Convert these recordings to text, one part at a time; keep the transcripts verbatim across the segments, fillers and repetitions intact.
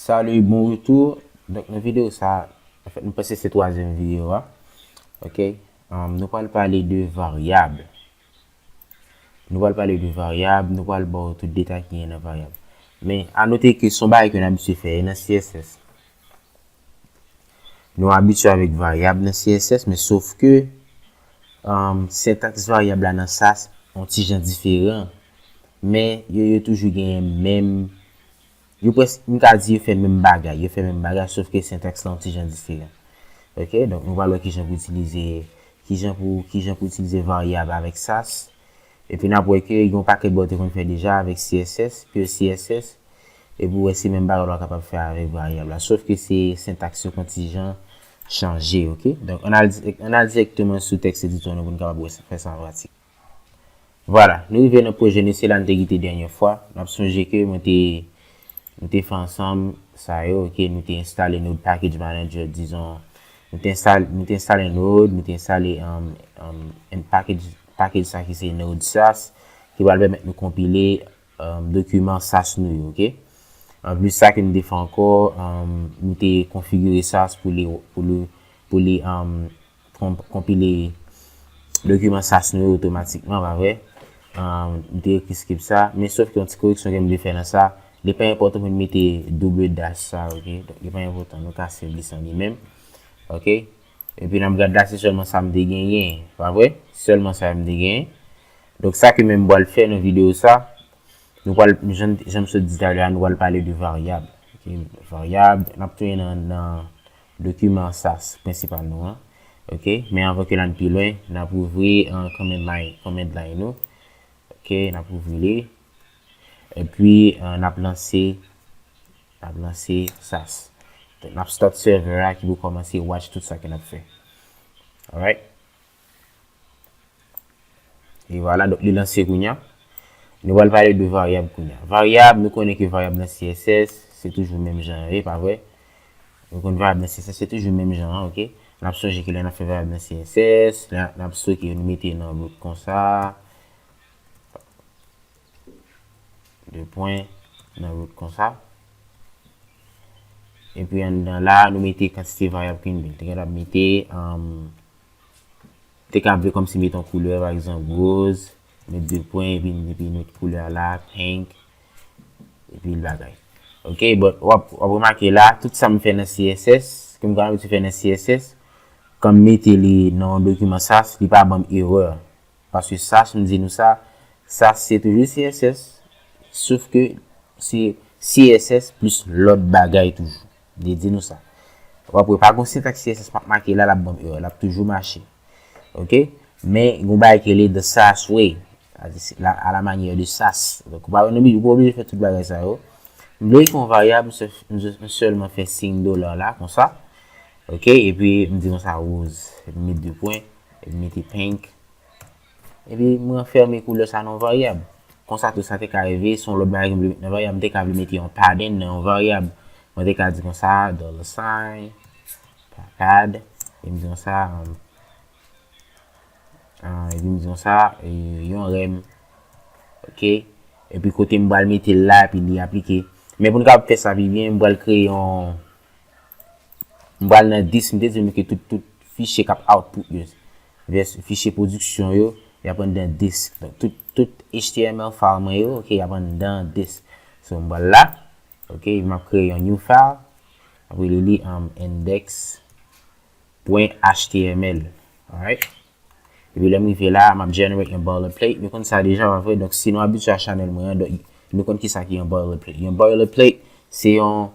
Salut, bon retour. Donk nan videyo sa, anfèt, mwen panse se twazyèm videyo a. Ok. Um, nou pral pale de varyab. Nou pral pale de varyab, nou pral ba w tout detay ki gen nan varyab. Men, a note ke se yon bagay ke n abitye fè nan C S S. Nou abitye avèk varyab nan C S S, men sof ke um, sentaks varyab la nan SAS yon ti jan diferan. Men yo, yo toujou genyen menm, yo prèske, m ka di yo fè menm bagay, yo fè menm bagay, sof ke sentaks la yon ti jan diferan. Ok, donk nou pral wè kijan pou itilize, kijan pou, kijan pou itilize varyab avèk SAS. Epi n ap wè ke gen yon pakèt bagay w te konn fè deja avèk C S S, pure C S S, epi w wè se menm bagay la w kapab fè avèk varyab la. Sof ke se sentaks yo konn ti jan chanje, ok? Donk, ann al, ann al dirèkteman sou tèks editò nou pou n kapab wè sa, fè sa an pratik. Vwala, nou rive nan pwojè nou, se la n te kite dènye fwa. N ap sonje ke mwen te, nou te fè ansanm sa yo, ok? Nou te enstale Node Package Manager, dizon, nou te enstale, nou te enstale Node, nou te enstale um, um, un package, package sa ki se Node SAS, ki pral pèmèt nou konpile um, dokiman SAS nou yo, ok? Anplis sa ke nou te fè ankò, um, nou te konfigire SAS pou li, pou li, pou li um, konpile dokiman SAS nou yo otomatikman, pa vre? Um, nou te ekri script sa, men sof ke yon ti koreksyon ke m vle fè nan sa, li pa enpòtan pou n mete double dash sa, ok? Donk, li pa enpòtan, nou ka save li san li menm, ok? Epi nan brad la, se sèlman sa m te genyen, pa vre? Sèlman sa m te genyen. Donk, sa ke menm m pral fè nan videyo sa, nou pral, jan, jan m sot di talè a, nou pral pale de varyab. Ok, varyab, n ap tounen nan, nan dokiman SAS prensipal nou an. Ok, men anvan ke n al pi lwen, n ap ouvri uh, command line, command line nou. Ok, n ap ouvri li. Epi, uh, n ap lanse, n ap lanse SAS. Donk, n ap start server a ki pou kòmanse watch tout sa ke n ap fè. Alright. E vwala, donk li lanse kounye a. Nou pral pale de varyab kounye a. Varyab, nou konnen ke varyab nan C S S, se toujou menm jan an, pa vre? Nou konn varyab nan C S S, se toujou menm jan an, ok? N ap sonje ke lè n ap fè varyab nan C S S, lè n ap stoke yo, nou mete nan root konsa. De pwen nan root konsa. Epi anndan la, nou mete kantite varyab ke n vle. Te kapab mete, um, te ka vle kòmsi mete yon koulè, pa egzanp, woz, met de pwen, epi, epi met koulè a la, pink, epi bagay. Ok, but w ap, w ap remake la, tout sa m fè nan C S S, ke m konn abitye fè nan C S S, kan m mete li nan yon dokiman SAS, li pa ban m erè. Paske SAS, m di nou sa, SAS se toujou C S S, sof ke se C S S plis lòt bagay toujou. M te di nou sa. W ap wè, pa gon sentaks C S S m ap make la, l ap ban m erè, l ap toujou mache. Ok? Men, gon bagay ki rele the SAS way, à la manière de SAS. Donk, ou pa, ou pa oblije fè tout bagay sa yo. M vle yon varyab, m sèlman fè siy dola la, konsa. Ok? Epi, m di konsa, woz. Epi, m met de pwen. Epi, m mete pink. Epi, mwen ranfèmen koulè sa nan yon varyab. Konsa tou sa te ka rive, se yon lòt bagay ke m vle met nan varyab. M te ka vle mete yon padding nan yon varyab. Mwen te ka di konsa, dollar sign, pad, epi m di konsa, um, uh, epi m di konsa, e, yon rèm. Ok? Epi kote m pral mete l la, epi li aplike. Men pou n kapab fè sa pi byen, m pral kreye yon, m pral nan disk, m te di nou ke tout, tout fichye k ap output yo, vès fichye pwodiksyon yo, y ap anndan disk. Donk, tout, tout H T M L file mwen yo, ok, y ap anndan disk. So, m pral la, ok, m ap kreye yon new file, m ap rele li, um, index pwen H T M L. Alright? Epi lè m rive la, m ap generate yon boilerplate. Nou konn sa deja, pa vre? Donk, si nou abitye a chanèl mwen an, donk, nou konn kisa ki yon boilerplate. Yon boilerplate, se yon,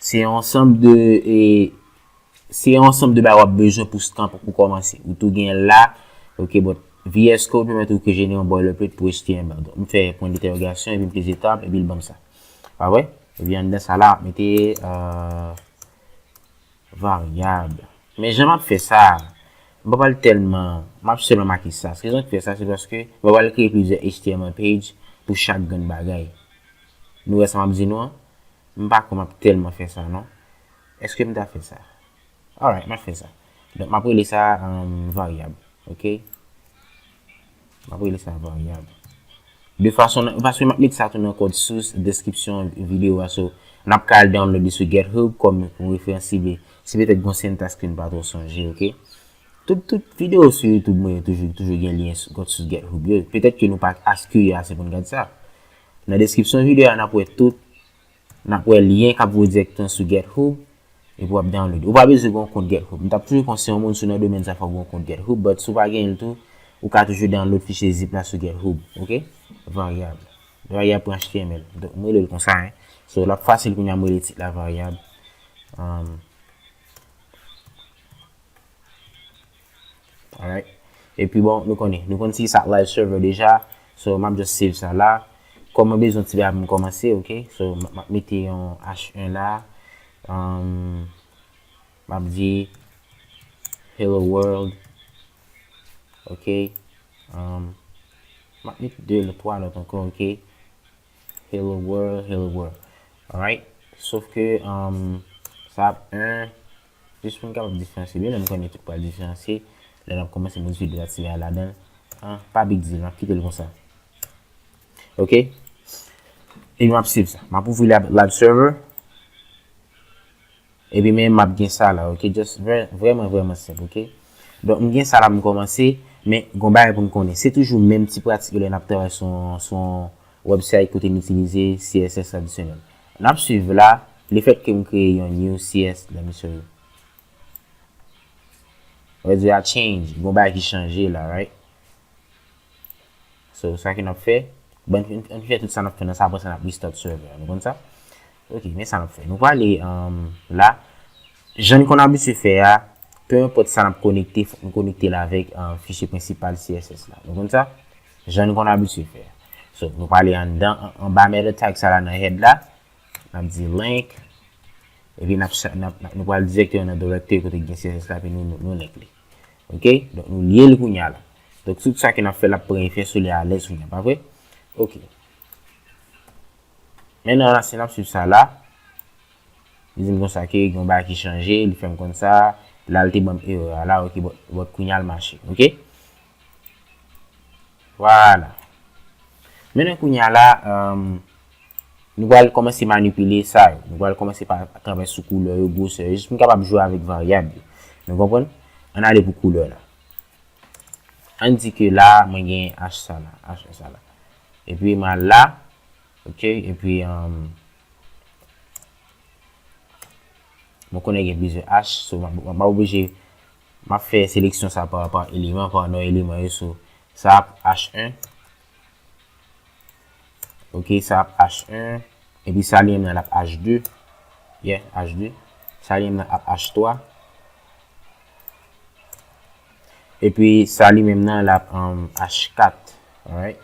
se yon ansanm de, e, se yon ansanm de bagay w ap bezwen pou stamp pou kòmanse. Ou tou gen la, ok, but V S Code pèmèt ou ke jenere yon boilerplate pou H T M L. Donk, m fè pwen dentèwogasyon, epi m peze tab, epi l ban m sa. Pa vre? Epi anndan sa la, m ap mete, euh, varyab. Men jan m ap fè sa, m pa pral tèlman, m ap sèlman make sa. Rezon ki fè sa, se paske m pa pral kreye plizyè H T M L page pou chak grenn bagay. Nou wè sa m ap di nou an? M pa kwè m ap tèlman fè sa, non. Èske m ta fè sa? Alright, m ap fè sa. Donk, m ap rele sa, um, varyab. Ok? M ap rele sa varyab. De fason, paske m ap met sa tou nan kòd sous, deskripsyon videyo a, so, N ap ka al download li sou GitHub kòm yon referans si, si petèt gon syntax ke n pa twò sonje, oke? Tout, tout videyo sou YouTube mwen yo toujou, toujou gen lyen sou, sou GitHub yo. Petèt ke nou pa as kirye ase pou n gad sa. Nan deskripsyon videyo a, n ap wè tout, n ap wè lyen k ap voye dirèkteman sou GitHub, epi w ap download. Ou pa bezwen gen yon kont GitHub. M t ap toujou konseye yon moun si w nan domèn sa fò w gen yon kont GitHub, but si w pa genyen l tou, ou ka toujou download fichye zip la sou GitHub, oke? Varyab. Varyab pou H T M L. Donk, m rele l konsa, hein. So, l ap fasil kounye a m rele tit la varyab. Um, Alright. Epi bon, nou konnen, nou konn si sa live server deja. So, m ap just save sa la. Kòm mwen bezwen ti bagay pou m kòmanse, oke? So, m m ap mete yon H un la. Um, m ap di hello world. Oke? Um, m ap mete de, twa lòt ankò, oke? Hello world, hello world. Alright. Sof ke, um, sa ap un, jis pou n kapab diferansye. Byen, m konnen tout pral diferansye. Lè n ap kòmanse modifiye de la ti bagay ladan l. Ah, pa big deal, m ap kite l konsa. Oke? Epi m ap save sa. M ap ouvri live, live server. Epi men m ap gen sa la, oke? Just vrè-, vrèman, vrèman senp, oke? Donk, m gen sa la pou m kòmanse, men gon bagay pou n konnen. Se toujou menm ti pratik yo lè n ap travay sou, sou yon website kote n itilize C S S tradisyonèl. N ap swiv la, lefèt ke m kreye yon new C S, let me show you. Wè di a change, gon bagay ki chanje la, right? So, sa ke n ap fè, bon, ann, ann fè tout sa n ap fè nan sa, apre sa n ap restart server. Nou konn sa? Ok, men sa n ap fè. Nou prale, um, la, jan n konn abitye fè a, pe enpòt sa n ap konekte, fòk nou konekte l avèk, um, fichye prensipal C S S la. Nou konn sa? Jan n konn abitye fè a. So, nou prale anndan, an, anba meta tag sa la nan head la, n ap di link, epi n ap, sa- n ap, n ap- nou pral dirèkteman nan directory kote gen C S S la, epi nou, nou, nou link li. Ok? Donk, nou lye l kounye a la. Donk, tout sa ke n ap fè, l ap pran efè sou li alèz kounye a, pa vre? Ok. Mentnan la, si n ap swiv sa la, li di m konsa ke gen yon bagay ki chanje, li fè m konn sa, la, l te ban m erè a la, ok, but, but kounye a l mache, ok? Vwala. Mentnan kounye a la, um, nou pral kòmanse manipile sa yo. Nou pral kòmanse pa travay sou koulè yo, gwosè yo, jis pou n kapab jwe avèk varyab yo. Nou konprann? Ann ale pou koulè la. Ann di ke la, mwen gen H sa la, H sa la. Epi mwen al la, ok, epi, um, mwen konnen gen plizyè H, so m ap, m ap oblije, m ap fè seleksyon sa pa, pa eleman, pa non eleman yo, so sa ap H un. Ok, sa ap H un. Epi sa li menm nan l ap H deux. Yeah, H deux. Sa li menm nan ap H trois. Epi sa li menm nan l ap, um, H quatre. Alright.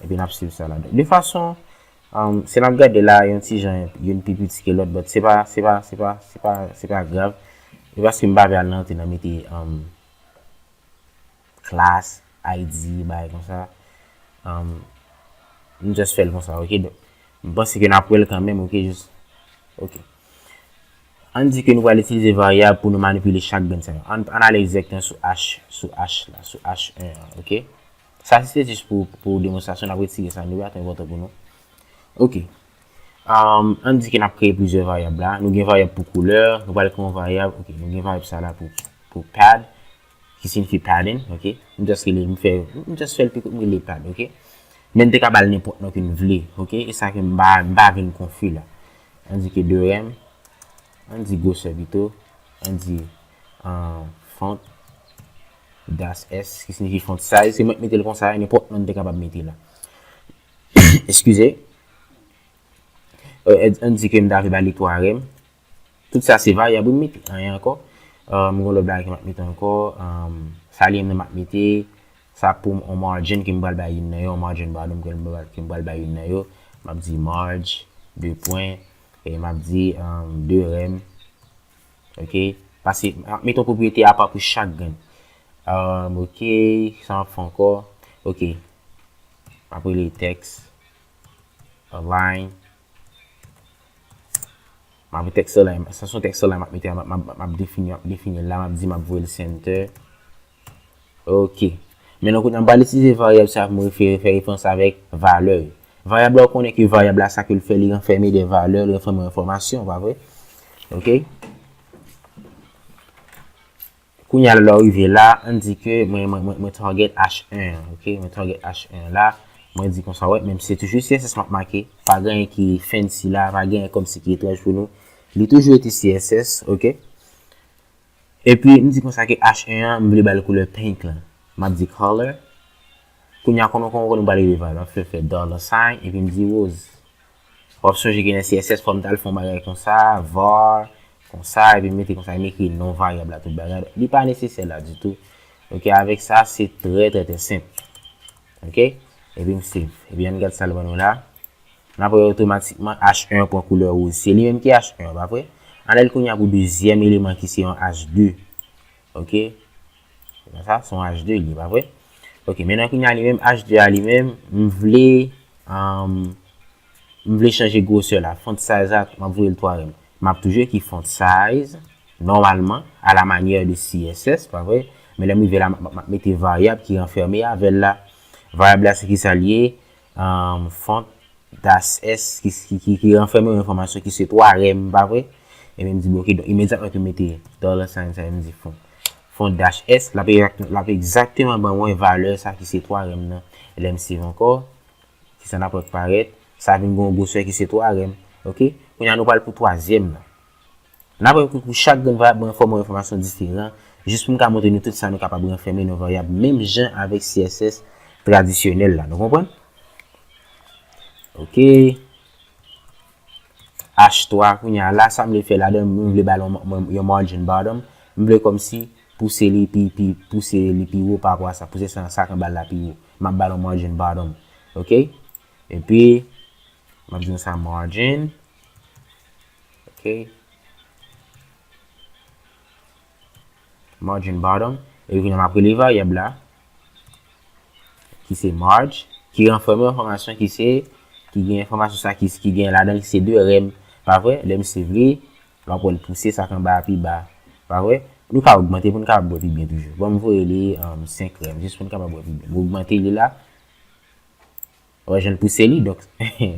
Epi n ap swiv sa la. Donk, de fason, um, si n ap gade la, yon ti jan, youn pi piti ke lòt, but se pa, se pa, se pa, se pa, se pa grav. E paske m pa vle al nan, te nan mete, um, class, I D, bagay konsa. Um, m just fè l konsa, ok? Donk, m panse ke n ap wè l kanmenm, ok? Just, ok. Ann di ke nou pral itilize varyab pou nou manipile chak grenn sa yo. Ann, ann ale egzakteman sou H, sou H la, sou H un an, ok? Sa se jis pou, pou demonstrasyon, n ap retire sa, nou pa twò enpòtan pou nou. Ok. Um, ann di ke n ap kreye plizyè varyab la. Nou gen varyab pou koulè, nou pral kreye yon varyab, ok, nou gen varyab sa la pou, pou pad, ki siyifi padding, ok? M just rele, m fè, m just fè l pi kout, m rele pad, ok? Men n te ka ba l nenpòt non ke n vle, ok? E sa ke m pa, m pa vin konfi la. Ann di ke de rèm, ann di gwosè pito, ann di, uh, font, das S, ki siyifi font size, se mwen k mete l konsa, nenpòt non n te kapab mete la. Eskize. Euh, ann di ke m ta vle ba li twa rèm. Tout sa se varyab, wi, m mete anyen ankò. Euh, m gon lòt bagay ke m ap mete ankò. Euh, sa li menm m ap mete. Sa pou m, on margin ke m pral bay youn nan yo, on margin bottom ke m pral, ke m pral bay youn nan yo. M ap di marge, de pwen, e m ap di, euh, de rèm. Ok? Paske m ap mete yon pwopriyete apa pou chak grenn. Euh, ok, sa m ap fè ankò. Ok. M ap rele text align. M ap text align. Sa se yon text align m ap mete, m ap, m ap, m ap defini, m ap defini l la, m ap di m ap voye l center. Ok. Men nan kounye a, m pral itilize varyab sa pou m refere, fè referans avèk valè yo. Varyab la, ou konnen ke varyab la, sa ke l fè, li ranfème de valè, li ranfème enfòmasyon, pa vre? Ok? Kounye a, lè w rive la, ann di ke mwen, mwen, mwen, mwen target H un an, ok? Mwen target H un an la, mwen di konsa, wè, menm si se toujou C S S m ap make, pa gen anyen ki fancy la, pa gen anyen kòmsi ki etranj pou nou. Li toujou rete C S S, ok? Epi, m di konsa ke H un an, m vle ba l koulè pink lan. M ap di color. Kounye a, konnen, konnen, konnen, m pral rele valè, m ap fè, fè dollar sign, epi m di rose. W ap sonje ke nan C S S, fò m t al fè yon bagay konsa, var, konsa, epi m mete konsa, m ekri non varyab la, tout bagay. Li pa nesesè la ditou. Ok, avèk sa, se trè, trè, trè senp. Ok? Epi m save. Epi ann gad sa l ban nou la. N ap wè otomatikman H un an pran koulè wouz. Se li menm ki H un an, pa vre? Ann al kounye a pou dezyèm eleman ki se yon H de. Ok? Se pa sa, se yon H de li, pa vre? Ok, men nan kounye a li menm, H de a li menm, m vle, um, m vle chanje gwosè la. Font size a, m ap voye l twa rèm. M ap toujou ekri font size, nòmalman, à la manière de C S S, pa vre? Men lè m rive la, m ap, m ap mete varyab ki ranfème avè l la. Varyab la, se ki sa l ye? Um, font dash S ki, ki, ki, ki ranfème yon enfòmasyon ki se twa rèm, pa vre? Epi m di, bon, ok, donk, imedyatman ke m mete dollar sign sa, m di font. Font dash S, l ap egzak-, l ap egzakteman ban mwen valè sa ki se twa rèm nan. Lè m save ankò, ki sa n ap wè k parèt, sa vin gen yon gwosè ki se twa rèm. Ok? Kounye a, nou pral pou twazyèm nan. N ap wè ke pou chak grenn varyab, mwen fòme yon enfòmasyon diferan, jis pou m ka montre nou tout sa nou kapab ranfème nan varyab, menm jan avèk C S S tradisyonèl la. Nou konprann? Ok. H twa, kounye a la, sa m vle fè ladan, mwen vle ba l yon, yon, yon margin bottom. M vle kòmsi pouse li pi, pi, pouse li pi wo pa rapò a sa, pouse sa, sa k anba l la pi wo. M ap ba l yon margin bottom. Ok? Epi, m ap di nou sa margin. Ok? Margin bottom. Epi kounye a m ap rele varyab la, ki se marg, ki ranfème enfòmasyon ki se, ki gen enfòmasyon sa ki, ki gen ladan l, ki se de rèm. Pa vre? Lè m save li, l ap wè l pouse sa k anba a pi ba. Pa vre? Nou ka ogmante pou n kapab wè pi byen toujou. Bon, m voye li, um, senk rèm, jis pou n kapab wè pi byen. M ogmante li la. Wè jan l pouse li, donk,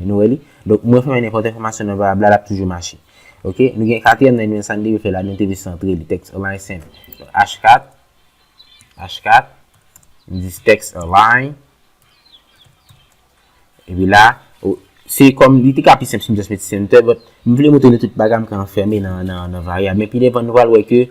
nou wè li. Donk, mwen fè nenpòt enfòmasyon nan varyab la, l ap toujou mache. Ok, nou gen katriyèm nan, men sa n dwe fè la, nou te vle santre li, text align center. Donk, H kat, H kat, m di text align. Epi la, o, se kòm, li te ka pi senp si m just mete center, but m vle montre nou tout bagay m ka ranfème nan, nan, nan varyab. Men pi devan, nou pral wè ke,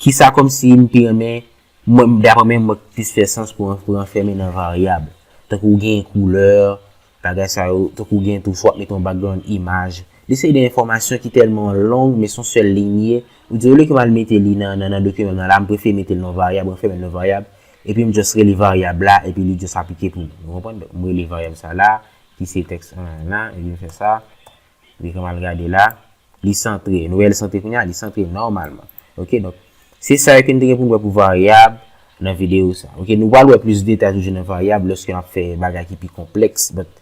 kisa kòmsi m pi renmen, mwen, daprè mwen, mwen plis fè sans pou, pou ranfème nan varyab. Tankou gen koulè, bagay sa yo, tankou gen tou, swa mete yon background imaj. Li se de enfòmasyon ki tèlman long, men se yon sèl liy li ye. Ou di, olye ke m al mete li nan, nan, nan dokiman m nan la, m prefere mete l nan varyab, ranfème l nan varyab, epi m just rele varyab la, epi li just aplike pou mwen. Ou konprann? Donk, m rele varyab sa la, ki se text an la, epi m fè sa. Epi kòman l gade la, li santre. Nou wè l santre kounye a, li santre nòmalman. Ok, donk, se sa yo ke n te gen pou n wè pou varyab nan videyo sa. Ok, nou pral wè plis detay toujou nan varyab lòske n ap fè bagay ki pi konplèks, but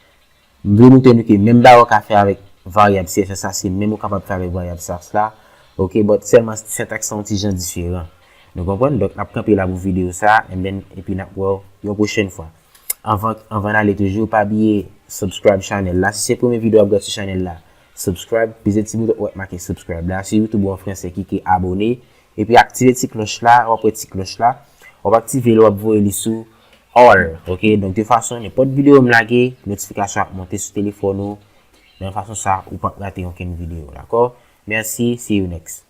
m vle montre nou ke menm bagay ou ka fè avèk varyab C S S la, se menm ou kapab fè avèk varyab sas la. Ok, but sèlman sentaks la yon ti jan diferan. Nou konprann? Donk, n ap kanpe la pou videyo sa, and then, epi n ap wè w yon pwochèn fwa. Anvan, anvan n ale toujou, pa bliye subscribe channel la. Si se premye videyo w ap gade sou channel la, subscribe, peze ti bouton w ap make subscribe la. Si YouTube ou an fransè, klike abone. Epi aktive ti klòch la, w ap wè ti klòch la. W ap aktive l, w ap voye li sou all. Ok, donk de fason, nenpòt videyo m lage, notifikasyon ap monte sou telefòn ou. Nan fason sa, ou p ap rate okenn videyo, dakò? Mèsi, see you next.